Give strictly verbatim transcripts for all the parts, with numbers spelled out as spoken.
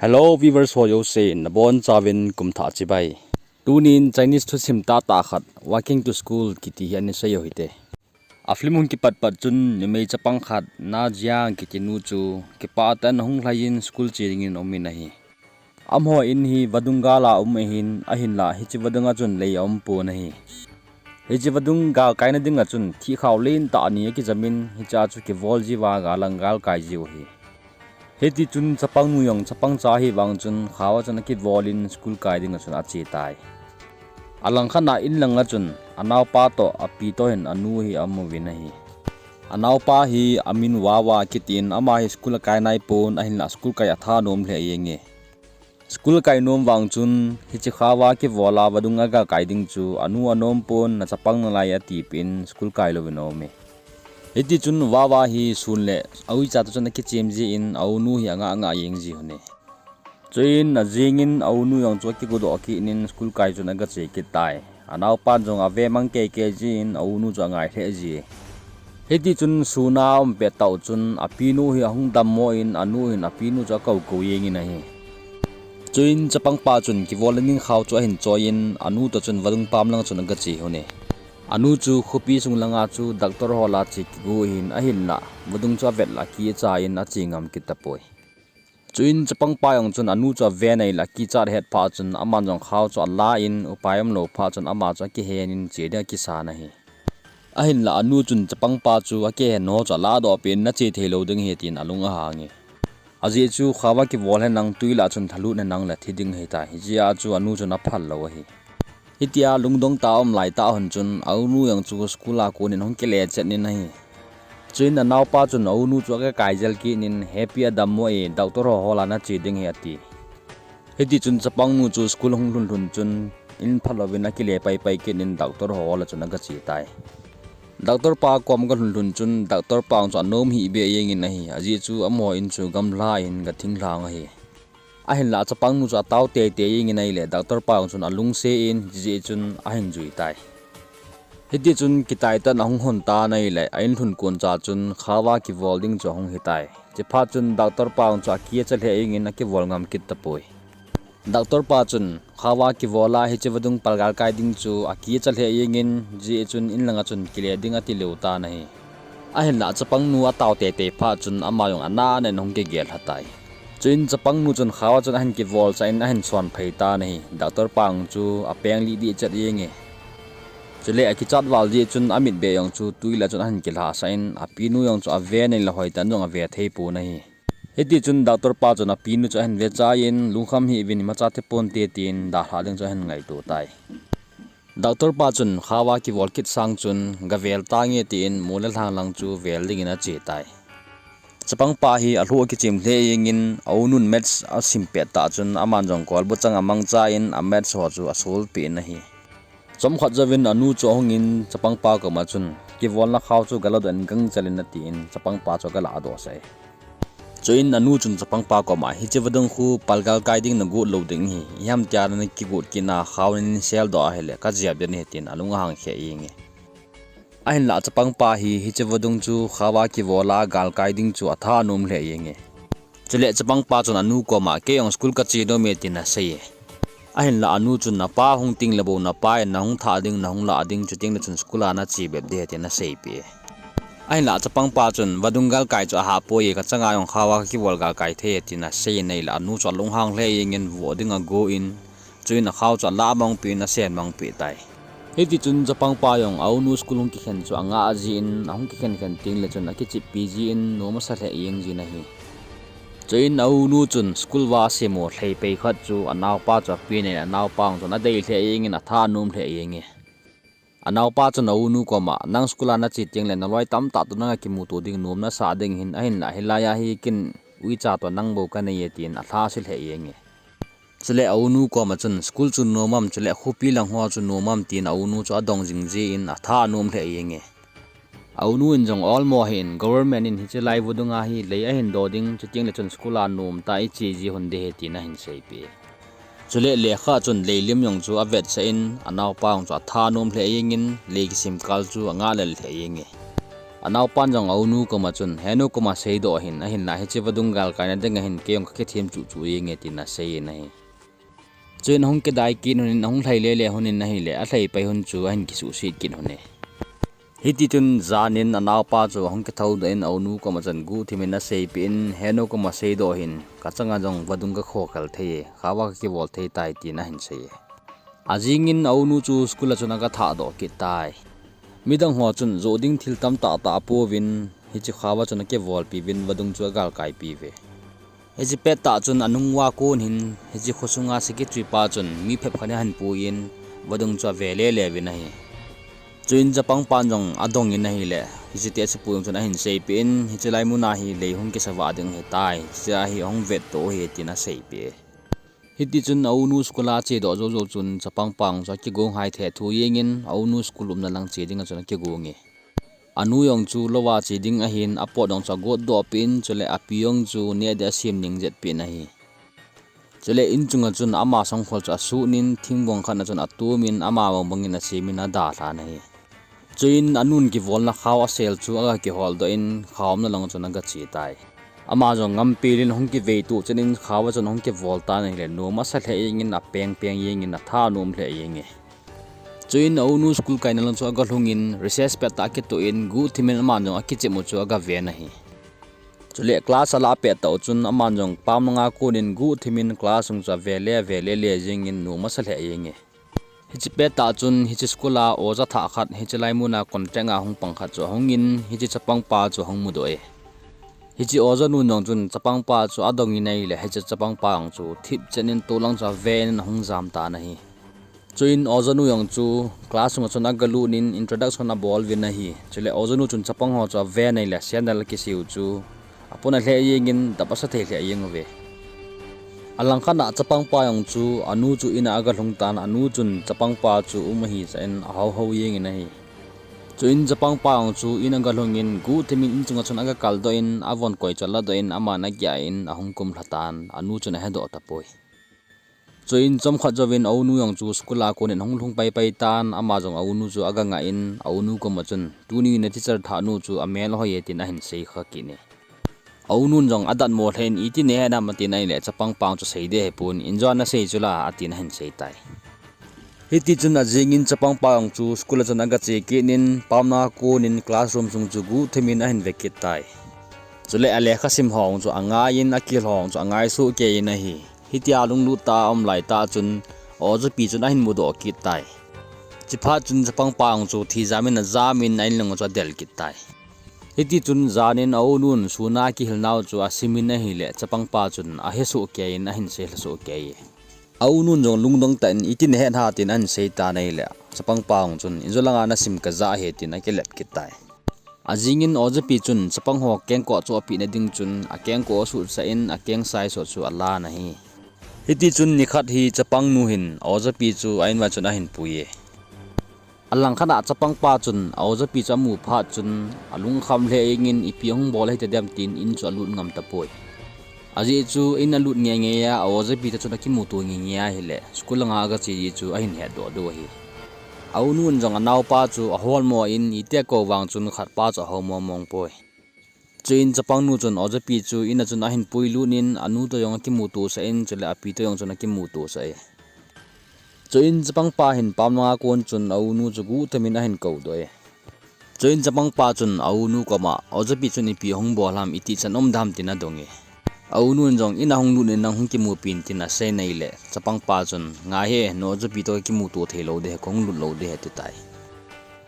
Hello viewers ho jouse, nabonchauvin kumthah chibai. Tunin Chinese thusim tahtah khat, Walking to School kiti hi ana seiyu hite. A film hung kipat pat chun numei chapang khat, Na Jiang kiti nu chu kipah tah in ahung lhaiyin school che dingin aumin ahi. Amaho in hi vadung gal a um ahin, ahinlah hiche vadung a chun lei aumpon ahi. Hiche vadung galkaina dinga chun thihkhao lentah ni akijamin, hichea chu kivol jiuva galang galkai jiu ahi. Hitichun chapangnu jong chapangcha ahivang chun khao a chun akivolin school kai dinga chun achetai. Alangkhat a inlanga chun anaopa toh api toh hin anu hi aumuvin ahi. Anaopa hi amin Wawa kitin, ama hi school akai naipon, ahinlah school kai athanom lheh jenge. School kai nom vang chun hiche khao a kivola vadung agalkai ding chu anu anompon, nachapang nalai atipeh in school kai louvin aume. Hitichun Wawa hi sun le auicha toh chun akichem jin aunu hi angah angah jeng ji lhone. Chuin ajingin aunu jong chu akigodoh kit in school kai chun agache kit tai. Anaopan jong ave mang keikei jin aunu chu angai lheh ji. Hitichun sun a aum pettah chun apinu hi ahung dammo in anu hin apinu chu akoukou jengin ahi. Chuin chapangpa chun kivolna ding khao chu ahin choiyin anu toh chun vadung pam langa chun agache lhone. Anu chu khopi sung langa chu doctor ho lah a che kigo ahin, ahinlah vadung chu avet leh akicha in ache ngam kit tapoi. Chuin chapangpa jong chun anu chu aven ahileh akichat ahet phat chun aman jong khao chu alan upai umlou phat chun ama chu akihenin che ding akisan ahi. Ahinlah anu chun chapangpa chu akihen ho chu aladoh peh in, nache theilou ding ahi tin alung ahange. Ajeh chu khao a kivol henlang twi lah a chun lhalut henlang le thi ding ahitai, hijeh a chu anu chun aphal lou ahi. Hitia lungdong tah a aum laitah hun chun aunu jong chu school a konin ahung kile chet in ahi. Chuin anaopa chun aunu chu agakai jel kit in, Hepi, adammo e, doctor ho hol a nache ding ahi ati. Hitichun chapangnu chu school ahung lhun lhun chun in phatlouvin akile paipai kit in doctor ho hol a chun agache tai. Doctor pa kom agalhun lhun chun doctor pa jong chu anom hihbeh jengin ahi, ajeh chu amaho in chu gamla in gathing lhang ahi. Ahinlah chapangnu chu atao teitei jengin ahileh doctor pa jong chun alungset in, hijeh chun ahin jui tai. Hitichun kitai tah in ahung hon tan ahileh a in lhun koncha chun khao a kivol ding chu ahung hitai. Chuphat chun doctor pa jong chu akicha lheh jengin akivol ngam kit tapoi. Doctor pa chun khao a kivol a hiche vadung palgal kai ding chu akicha lheh jengin, hijeh chun in langa chun kile ding atilou tan ahi. Ahinlah chapangnu atao teitei phat chun ama jong ana nen ahung kigel lha tai. Chuin chapangnu chun khao a chun ahin kivolsah in ahin sonphei tan ahi. Doctor pa jong chu apeng lih dih chet jenge. Chuleh akichat val jeh chun amitbeh jong chu twi lah a chun ahin kilhahsah in apinu jong chu aven ahileh hoitah in jong ave theipon ahi. Hitichun doctor pa chun apinu chu ahin vechaiyin, Lungkham hih uvin, imacha theponte, tin dalhah ding chu ahin ngaito tai. Doctor pa chun khao a kivol kit sang chun gavel tange tin mol le lhang lang chu vel dingin ache tai. Chapangpa hi alhoh akichem lheh jengin aunun maths asim pettah chun aman jong kolbu chang amangchan a maths ho chu asolvepeh in ahi. Chomkhat jouvin anu chu ahungin chapangpa koma chun, Kivolna khao chu galadoh in gangchel in, atin chapangpa chu agaladohsah e. Chuin anu chun chapangpa koma, Hiche vadung khu palgal kai ding nagot lou ding ahi, ijemtia nakigot kitna khao nahin seldoh ahileh kajep ding ahi, tin alung ahang kheh jenge. Ahinlah chapangpa hi hiche vadung chu khao a kivol a galkai ding chu atha anom lheh jenge. Chuleh chapangpa chun anu koma, Kei jong school kache nome, tin aseiye. Ahinlah anu chun, Napa hung tengle bou napa in nahung thah ding, nahung lah ding, chutengle chun school a nache bep ding ahi, tin aseipeh e. Ahinlah chapangpa chun, Vadung galkai chu ahahpoi, kachanga jong khao a kakivol galkai thei e, tin aseiyin ahileh anu chu alunghang lheh jengin voh ding agon, chuin akhao chu alah mangpeh in asen mangpeh tai. Hitichun chapangpa jong aunu school hung kikhen chu angah jin, ahung kikhen khen tengle chun akicheppi jin nom asa lheh jeng jin ahi. Chuin aunu chun school va asemo lheipei khat chu anaopa chu apen ahileh anaopa jong chun adei lheh jengin atha anom lheh jenge. Anaopa chun aunu koma, Nang school a nache tengle naloi tamtah toh nanga kimuto ding nom nasah ding ahin, ahinlah hilai a hi ken uicha toh nang bou kanei e, tin alhahse lheh jenge. Chuleh aunu koma chun, School chu nom am, chuleh khopi lang ho chu nom am, tin aunu chu adong jingjin atha anom lheh jenge. Aunu in jong olmo hih in, Government in hiche lai vadung a hi lei ahin doh ding, chutengle chun school a nomtah a iche ji hon ding ahi, tin ahin seipeh e. Chuleh lekha chun leilim jong chu avetsah in, anaopa jong chu atha anom lheh jengin, lei kisim kal chu angah lel lheh jenge. Anaopan jong a unu koma chun, "He nu koma seidoh hin, ahinla hiche vadung galkaina dinga hin kei jong kakithem chuh chuh jenge," tin asei in ahi. Chuin ahung kidai kit un in, ahung lhai lele un in ahile, alhai pai un chu ahin kisuhset kit un e. Hiti chun janin anaopa chu ahung kithoudoh in a unu koma chun guhthim in aseipeh in, "He nu koma seidoh hin, kachanga jong vadung kakhokhel thei e, khaova kakivol thei tai," tin ahin sei e. Ajingin a unu chu school a chun agathahdoh kit tai. Midang ho chun joh ding thil tamtah tah apouvin, hiche khaova chun akivolpi uvin vadung chu agalkaipi uve. Hiche pettah chun anung uva kon hin, hiche khosunga secretary pa chun mi phep khat ahin pui in, vadung chu ave lele uvin ahi. Chuin chapangpan jong adong in ahile, hiche tehsepu jong chun ahin seipeh in, hiche lai muna hi lei hung kisavah ding ahitai, hichea hi ahung vettoh u ahi, tin aseipeh e. Hiti chun a unu school a chedoh jou jou chun chapangpa jong chu akigong hai thethu jengin, a unu school umna lang che dinga chun akigong e. Anu jong chu louva che ding ahin, apot jong chu agotdoh peh in, chule api jong chu neh ding asem ning jetpeh in ahi. Chule inchunga chun ama sangkhol chu asuhnin, thingbong khatna chun atumin, ama bang bangin asemin adalhan ahi. Chuin anun kivolna khao asel chu aga kiholdoh in, khao umna lang chun agache tai. Ama jong ngampel in ahung kiveitoh chen in khaova chun ahung kivol tan ahile, nom asa lheh jengin, apeng peng jengin, athanom lheh jenge. Chuin a unu school kaina lang chu agalhungin, recess pettah akitoh in, guhthimin aman jong akichem u chu agaven ahi. Chule class alah pettah u chun aman jong pam langa konin guhthimin class sung chu ave le ave lele jengin, nom asa lheh jenge. Hiche pettah chun hiche school a oja thah khat, hiche lai muna contract a hung pang khat chu ahungin, hiche chapangpa chu ahung mudoh e. Hiche ojanun jong chun chapangpa chu adongin ahile, hiche chapangpa jong chu thipchen in tolang chu aven in ahung jam tan ahi. Chuin ojanu jong chu class sunga chun agalut in introduction abol uvin ahi. Chule ojanu chun chapang ho chu aven ahile, sandal akisiu chu apona lheh jengin, dap asa thei lheh jeng uve. Alangkhat a chapangpa jong chu anu chu in a agalhung tan, anu chun chapangpa chu um ahi jeh in ahou hou jengin ahi. Chuin chapangpa jong chu in agalhungin, guhthimin inchunga chun agakaldoh in, avon koi chu aladoh in, aman ageh in ahung kumlha tan, anu chun ahedoh tapoi. Chuin chomkhat jouvin a unu jong chu school a konin ahung lhung paipai tan, ama jong a unu chu agangah in, a unu koma chun, "Tuni na teacher thah nu chu amel ahoi e," tin ahin seikha kit e. A unun jong adatmo lheh in, "Iti nahet ham?" atin ahile, chapangpa jong chu, "Seiding ahipon, injo nasei chu la," atin ahin seitai. Hitichun ajingin chapangpa jong chu school a chun agache kit in, pamlanga konin classroom sung chu guhthimin ahin ve kit tai. Chule alekhasim ho jong chu angaiyin, akilhon jong chu angai sohkeiyin ahi. Hitia lunglut tah a aum laitah chun, ojapi chun ahin mudoh kit tai. Chuphat chun chapangpa jong chu thijamin ajamin a-in lang chu adel kit tai. Hitichun janin a unun sun a kihilnau chu asimin ahile, chapangpa chun ahe sohkeiyin ahin seilha sohkei e. A unun jong lungdong tah in, "Iti nahet ham?" tin ahin seitan ahile, chapangpa jong chun, "Injo langa nasim kaja ahi," tin akilep kit tai. Ajingin ojapi chun chapang ho kengkoh chu apehna ding chun akengkoh asutsah in, akeng saisot chu alan ahi. Hitichun nikhat hi chapangnu hin ojapi chu a-in uva chun ahin pui e. Alangkhat a chapangpa chun ojapi chu amu phat chun alungkham lheh jengin, "Ipi ahung bol ahitadem?" tin in chu alut ngam tapoi. Ajeh chu in alut ngeingei a, ojapi toh chun akimuto ngeingei ahile, school langa agache ji chu ahin hetdoh diu ahi. A unun jong anaopa chu aholmo in, itia kou vang chun khatpa chu ahou mong mong poi. Chuin chapangnu chun ojapi chu in a chun ahin puilut in, anu toh jong akimutosah in, chule api toh jong chun akimutosah e. Chuin chapangpa hin pamlanga kon chun a unu chu guhthimin ahin koudoh e. Chuin chapangpa chun a unu koma, "Ojapi chun ipi ahung bol ham, itih chan um dem?" tin adong e. A unun jong, "In a hung lut in nang hung kimupin," tin asei in ahile, chapangpa chun, "Ngai he, na ojapi toh kimuto thei lou ding ahi, kahung lut lou ding ahi," ati tai.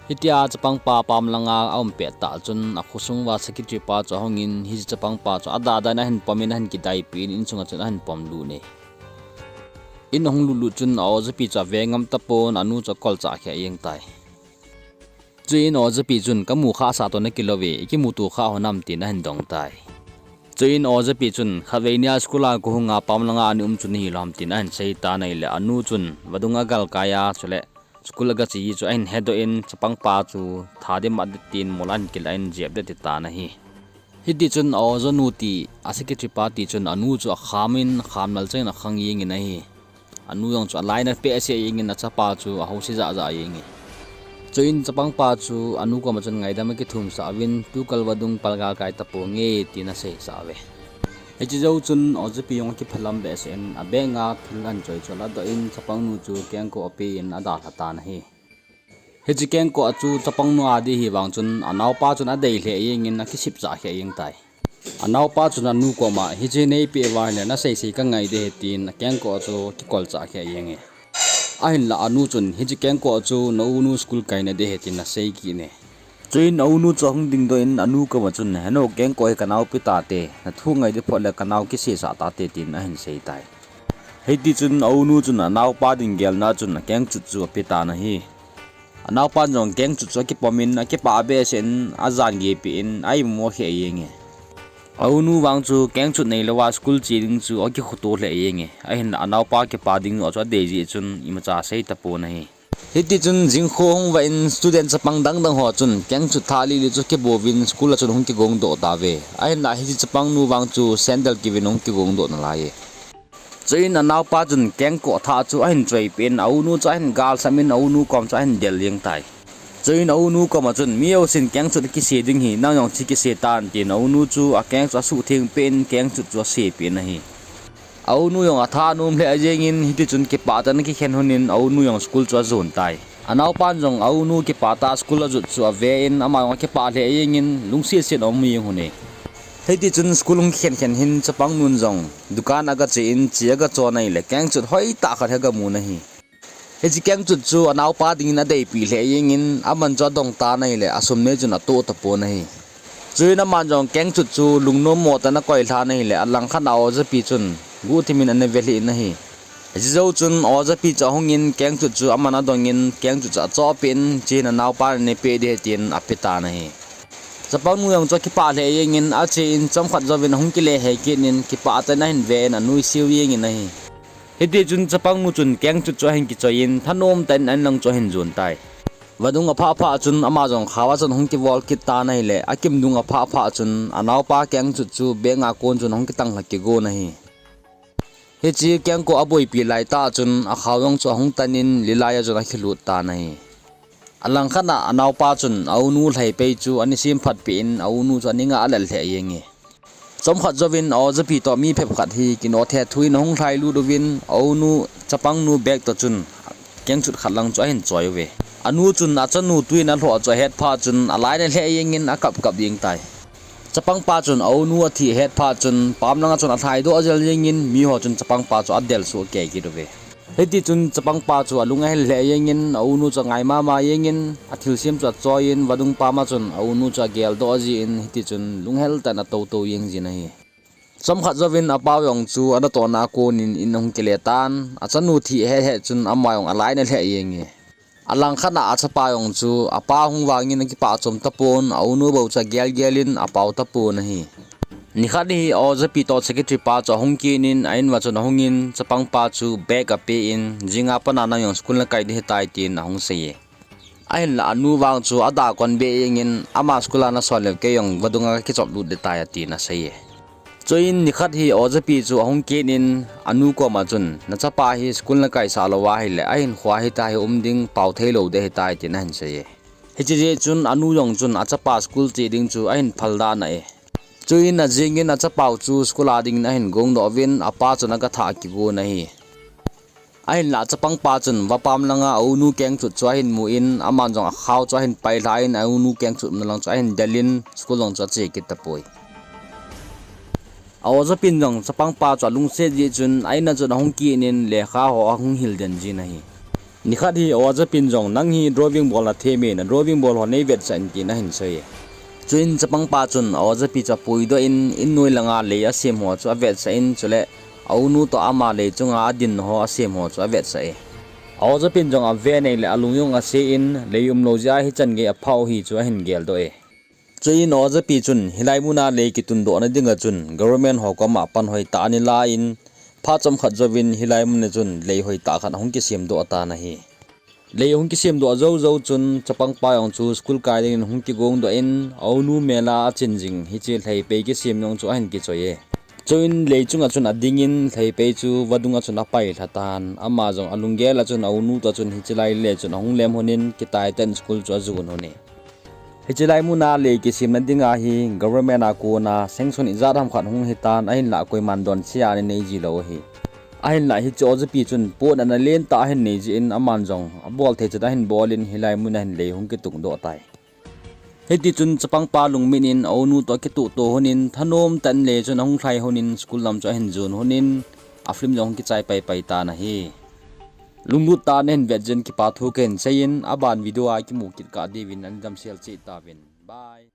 Hitia chapangpa pamlanga aum pettah chun, akhosung uva secretary pa chu ahungin, hiche chapangpa chu adah dah in ahin pomin ahin kidaipin, in sunga chun ahin pomlut e. In ahung lutlut chun a ojapi chu ave ngam tapon, anu chu akolchah kheh jeng tai. Chuin ojapi chun, "Kamu khahsa toh nakilou ve, ikimuto kha hon am?" tin ahin dong tai. Chuin ojapi chun, "Khatvei nia school a kahunga pamlanga ana um chu nahilou ham?" tin ahin seitan ahile, anu chun vadung agalkai a, chule school agache ji chu ahin hedoh in, chapangpa chu tha ding mat ding tin mol ahin kilah in jep ding ati tan ahi. Hitichun a ojanu ti, a secretary pa ti chun anu chu akham in, akham lal chengin akhang jengin ahi. Anu jong chu alainat behseh jengin achapa chu ahouse jah jah jenge. Chuin chapangpa chu anu koma chun ngaidam akithumsah uvin, tukal vadung pal galkai taponge, tin aseisah uve. Hiche jou chun Ojapi jong akiphalam behseh in, abag a thil ahin choi chu aladoh in, chapangnu chu kengkoh apen adalha tan ahi. Hiche kengkoh a chu chapangnu adi hi vang chun, anaopa chun adei lheh jengin akisipsah lheh jeng tai. Anaopa chun anu koma, hiche neipeh uva ahile naseisei kangai ding ahi, tin akengkoh chu akikolchah lheh jenge. Ahinla anu chun, hiche kengkoh chu na unu school kaina ding ahi, tin asei kit e. Chuin aunu chu ahung dingdoh in anu koma chun, heno, kengkoh hi kanao pe tate, nathu ngai ding phot le kanao kisesah tate, tin ahin sei tai. Hitichun aunu chun anaopa ding gelna chun akengchut chu ape tan ahi. Anaopan jong kengchut chu akipom in, akipah behseh in, ajan gehpeh in, a-immo lheh jenge. Aunu vang chu kengchut neilouva school che ding chu akikhoto lheh jenge. Ahinla anaopa kipa ding joh chu adei jeh chun imacha asei tapon ahi. Hitichun jingkho hung vah in student chapang dangdang ho chun kengchut thah lili chu akibouvin school a chun hung kigongdoh tauve. Ahinla hiche chapangnu vang chu sandal kivin hung kigongdoh nalai e. Chuin anaopa chun kengkoh thah chu ahin choipeh in, aunu chu ahin galsam in, aunu kom chu ahin del jeng tai. Chuin aunu koma chun, mi jousen kengchut kise ding ahi, nang jong che kise tan, tin aunu chu akeng chu asuhtheng peh in kengchut chu asepeh in ahi. Aunu jong atha anom lheh jengin, hitichun kipah tah in akikhen lhonin aunu jong school chu ajon tai. Anaopan jong aunu kipah tah a school ajot chu ave in, ama jong akipah lheh jengin lungset set in aum jeng lhone. Hitichun school hung kikhen khen hin chapangnun jong dukan agache in che agacho ahile kengchut hoitah khat hi agamun ahi. Hiche kengchut chu anaopa dingin adeipeh lheh jengin, aman chu adong tan ahile asum nei chun atoh tapon ahi. Chuin aman jong kengchut chu lungnom mo tah in akoilhan ahile, alangkhat a Ojapi chun guhthimin ana velhih in ahi. Hiche jou chun Ojapi chu ahungin kengchut chu aman adongin, kengchut chu achohpeh in, chehin anaopan eipeh ding ahi tin apetan ahi. Chapangnu jong chu akipah lheh jengin ache in, chomkhat jouvin ahung kile hei kit in, kipah tah in ahin ve in anuiseu jengin ahi. Hitichun chapangnu chun kengchut chu ahin kichoi in, thanom tah in a-inlang chu ahin jon tai. Vadung aphah phah chun ama jong khao a chun ahung kivol kit tan ahile, akimdung aphah phah chun anaopa kengchut chu bag a kon chun ahung kitanglha kigon ahi. Hiche kengkoh aboipi laitah chun akhao jong chu ahung tan in lilai a chun akhilut tan ahi. Alangkhat a anaopa chun aunu lhaipei chu ana semphatpeh in, aunu chu aning a alel lheh jenge. Chomkhat jouvin Ojapi toh mi phep khat hi kinoh thethu in ahung lhailut uvin, aunu chapangnu bag toh chun kengchut khat lang chu ahin choi uve. Anu chun achanu twi in alhoh chu ahet phat chun alainat lheh jengin akap kap jeng tai. Chapangpa chun aunu athi ahet phat chun pam langa chun alhaidoh jel jengin, miho chun chapangpa chu adelsuh kei kit uve. Hitichun chapangpa chu alung ahel lheh jengin, aunu chu angai mama jengin, athilsem chu achoi in, vadung pam a chun aunu chu ageldoh jin, hitichun lunghel tah in atou tou jeng jin ahi. Chomkhat jouvin apao jong chu anatohna a konin in ahung kile tan, achanu thi ahet het chun ama jong alainat lheh jenge. Alangkhat a achapa jong chu apa hung vangin akipah chom tapon, aunu bou chu agel gel in apao tapon ahi. Nikhat hi Ojapi toh secretary pa chu ahung kit in a-in uva chun ahungin chapangpa chu bag apen, jinga pat a nang jong school nakai ding ahitai tin ahung sei e. Ahinla anu vang chu adakon beh jengin, ama school a nason leu kei jong vadunga kakichop lut ding tai atin asei e. Chuin nikhat hi Ojapi chu ahung kit in anu koma chun, nachapa hi school nakaisah louva ahile ahinkhoa hitia hi um ding, pao theilou ding ahitai tin ahin sei e. Hiche jeh chun anu jong chun achapa school che ding chu ahin phal dan ahi. Chuin ajingin achapau chu school a dingin ahin gongdoh uvin, apa chun agathah kigon ahi. Ahinla achapangpa chun vapam langa aunu kengchut chu ahin mu in, aman jong akhao chu ahin pailha in, aunu kengchut umna lang chu ahin del in, school jong chu ache kit tapoi. A-ojapin jong chapangpa chu alungset jeh chun a-in a chun ahung kit in lekha ho ahung hil den jin ahi. Nikhat hi a-ojapin jong, nang hi drawing bol nathem e, na drawing bol ho neivetsah in, tin ahin sei e. Chuin chapangpa chun a-ojapi chu apuidoh in, in noi langa lei asem ho chu avetsah in, chule aunu toh ama lei chunga adin ho asem ho chu avetsah e. A-ojapin jong ave in ahile alung jong ase in, lei umlou jeh a hichan gei aphau hi chu ahin geldoh e. Chuin a-ojapi chun hilai muna lei kitundohna dinga chun government ho koma pan hoitah ana la in, phat chomkhat jouvin hilai muna chun lei hoitah khat ahung kisemdoh tan ahi. Lei ahung kisemdoh jou jou chun chapangpa jong chu school kai dingin hung kigongdoh in, aunu mela achin jing hiche lheipei kisem jong chu ahin kichoi e. Chuin lei chunga chun adingin lheipei chu vadunga chun apai lhatan, ama jong alunggel a chun aunu toh chun hiche lai le chun ahung lem honin kitai tah in school chu ajon hon e. Hiche lai muna lei kisemna dinga hi government a kona sanction ijat ham khat hung hitan, ahinlah koiman donse a anei ji lou ahi. Ahinlah hiche ojapi chun pon ana lentah ahin nei jeh in aman jong abol thei chet ahin bol in hilai muna hin lei hung kitung doh tai. Hiti chun chapangpa lungmin in aunu toh akituh to honin thanom tah in lei chun ahung lhai honin school lam chu ahin jon honin afilm jong hung kichai paipai tan ahi. Lunglut tah in nahin vet jeh in kipa thu kahin seiyin, aban video a kimu kit kah diuvin nani damsel cheh tauvin. Bye.